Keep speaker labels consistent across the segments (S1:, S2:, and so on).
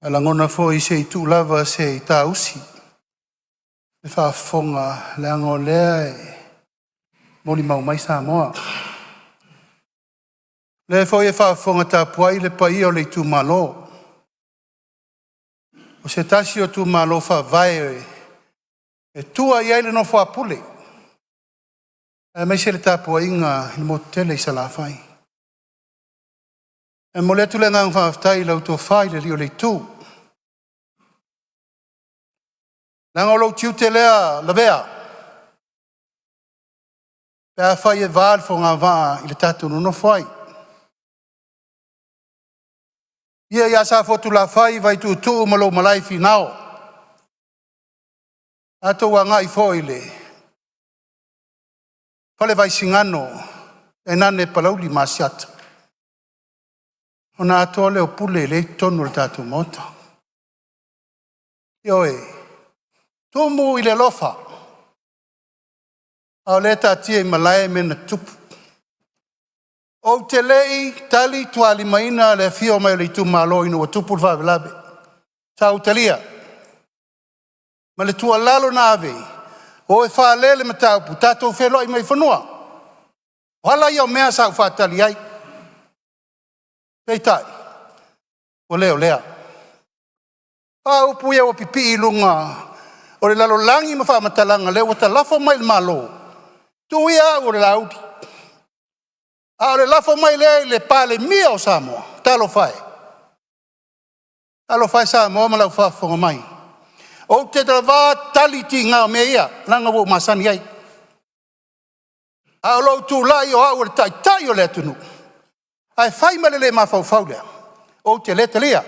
S1: Lagona foi se i tuu lava se i saausi le faafofoga, leaga o lea e molimau mai Samoa. O lea foi e faafofoga tapuai le paia o le itumalo, o se tasi o itumalo faavae e tua i ai le nofo a Pule, aemaise le tapuaiga i le motu tele i Salafai. E momoli atu le agaga faafetai i lau tofa i le alii o le Itu, leaga o lou tiute lea Lavea, pe afai e va le fogavaa i le tatou nonofo ai. Le paia ia Safotulafai, Vaituutuu ma lou malae i Finao, tatou agai foi i le Fale Vaisigano tainane Palauli ma Asiata, ona atoa lea o pule lea e i totonu o le tatou Maota. Ioe, tumu i le alofa, a o lea e taatia i malae mea na tutupu. Ou te le i talitualimaina le afio mai o le itumalo ina ua tupu le faalavelave, sa ou talia ma le tuualalo na ave, o e faalele le mataupu, tatou feiloai mai i fanua. O ala ia o mea sa ou faatali ai, peitai, ua le o lea. O a upu ia ua pipii i luga o le lalolagi ma faamatalaga, o lea ua talafo mai i le Malo, tuu ia au o le Laauli, a o le lafo mai lea i le Palemia o Samoa, talofa e, talofa e Samoa ma lau faafofoga mai, ou te tava tali tiga o mea ia, leaga ua ou masani ai. A o lou tulai o au o le taitai o le atunuu, ae fai ma le le mafaufau lea, ou te le talia.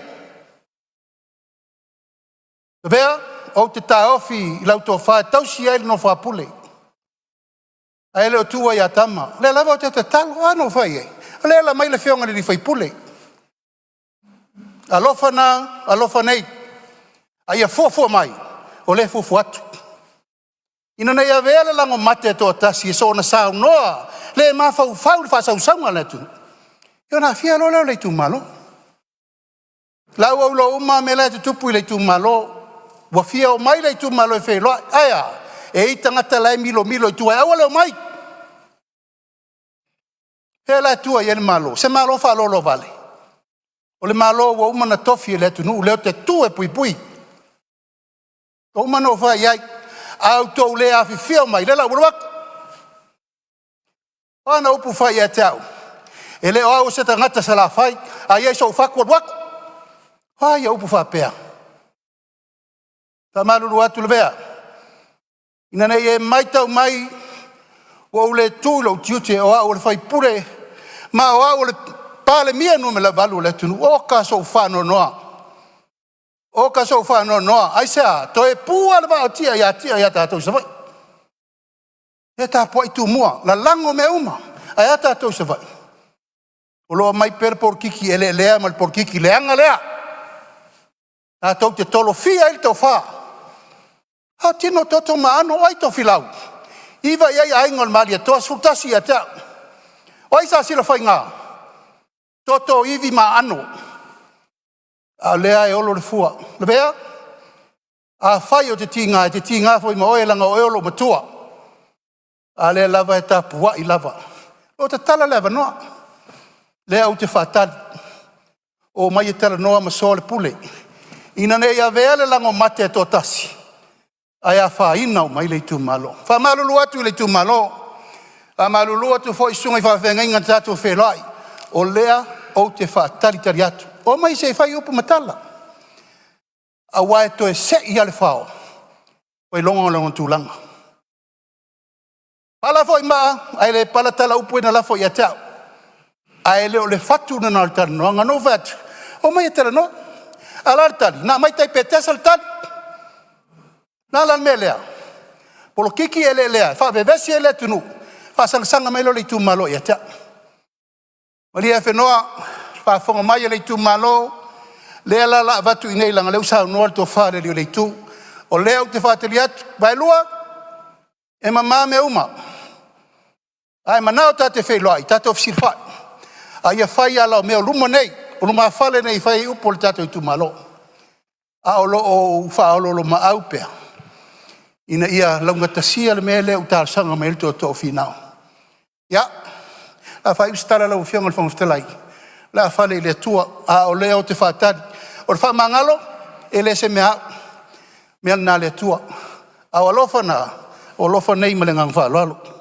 S1: Lavea, ou te taofi i lau tofa e tausi ai le nofo a Pule, ae le o tuua ia tama. O lea lava ou te tatalo, a na ou fai i ai? O lea e ala mai le afioga i le sui usufono. Alofa na, alofa nei, a ia fuafua mai, o lea e fuafua atu. Ina ne i avea le lago mate toatasi e soona saunoa le mafaufau i le faasausauga a le atunuu, ia ona aafia loa lea o le itumalo. La ua ou iloa uma lava mea la e tutupu i le itumalo. Ua fia omai le itumalo e feiloai, ae a? E i ai tagata la e milomilo i tua e aua le omai. O fea la e tua i ai le Malo? O se Malo faaloaloavale? O le Malo ua uma ona tofi e le atunuu lea ou te tu e puipui. Ua uma ona ou fai i ai, a outou le afifio mai, o lea la ua alu atu. O a ana upu fai ia te au? E le o au o se tagata Salafai, a i ai sou fatu, alu atu. O a ia upu faapea? Faamalulu atu Lavea, ina ne i e matau mai ua ou le tu i lou tiute o au o le sui usufono ma o au o le Palemia numera 8 o le atunuu. Oka sou faanoanoa, oka sou faanoanoa. Aisea? Toe pua le vaa o tia ia tia ia tatou i Savaii. E tapuai Tumua, lalago mea uma. Ae a tatou i Savaii? O lo o aumai pea le polokiki eleelea ma le polokiki leaga lea. Tatou te tolofia ai le tofa. A o tino o toto ma aano, o ai Tofilau? 9 i ai aiga o le Malietoa, 11 ia te au. O ai Siasila Faiga? Toto ivi ma aano. A o lea e olo le fua. Lavea, afai ou te tiga, e te tiga foi ma oe leaga o oe o lou matua. A lea lava e tapuai lava. O tatala le avanoa, lea ou te faatali, omai e talanoa ma soa le pule, ina ne i avea le lago mate e toatasi, ae afaina uma ai le itumalo. Faamalulu atu i le itumalo, faamalulu atu foi i susuga i faafeagaiga na tatou feiloai, o lea ou te faatalitali atu. Omai se i fai upu ma tala, aua e toe sei lava le fao, ua iloga o lona tulaga. Pala foi maa, ae le pala tala upu ia na lafo ia te au. Ae le o le fatu lena o le talanoaga. Na ou fai atu, omai e talanoa. A o le a le tali? Na aumai tai Petesa le tali. O le a la le mea lea? Polokiki eleelea, e faavevesi ai le atunuu, faasagasaga mai lea o le itumalo ia te au. Malie Afenoa, faafofoga mai a le itumalo, lea la o le a avatu i inei leaga o lea ua saunoa le tofa i le alii o le Itu. O lea ou te faatali atu, Vaelua, e mama mea uma, a e manao ta te feiloai, tatou fesilafai, a ia fai ala o mea o luma nei, o lumafale nei e fai ai upu o le tatou itumalo. A o lo o ou faaoloolomaau pea ina ia laugatasia le mea lea ua talosaga mai ai le tootoo o Finao. Ia, o le a faaiu se tala lau Afioga i le Fofoga Fetalai, o le a fale i le Atua, a o lea ou te faatali. O le faamagalo, e le se mea a au, o le mea lena a le Atua, a o alofa na, o alofa nei ma le agaga faaaloalo.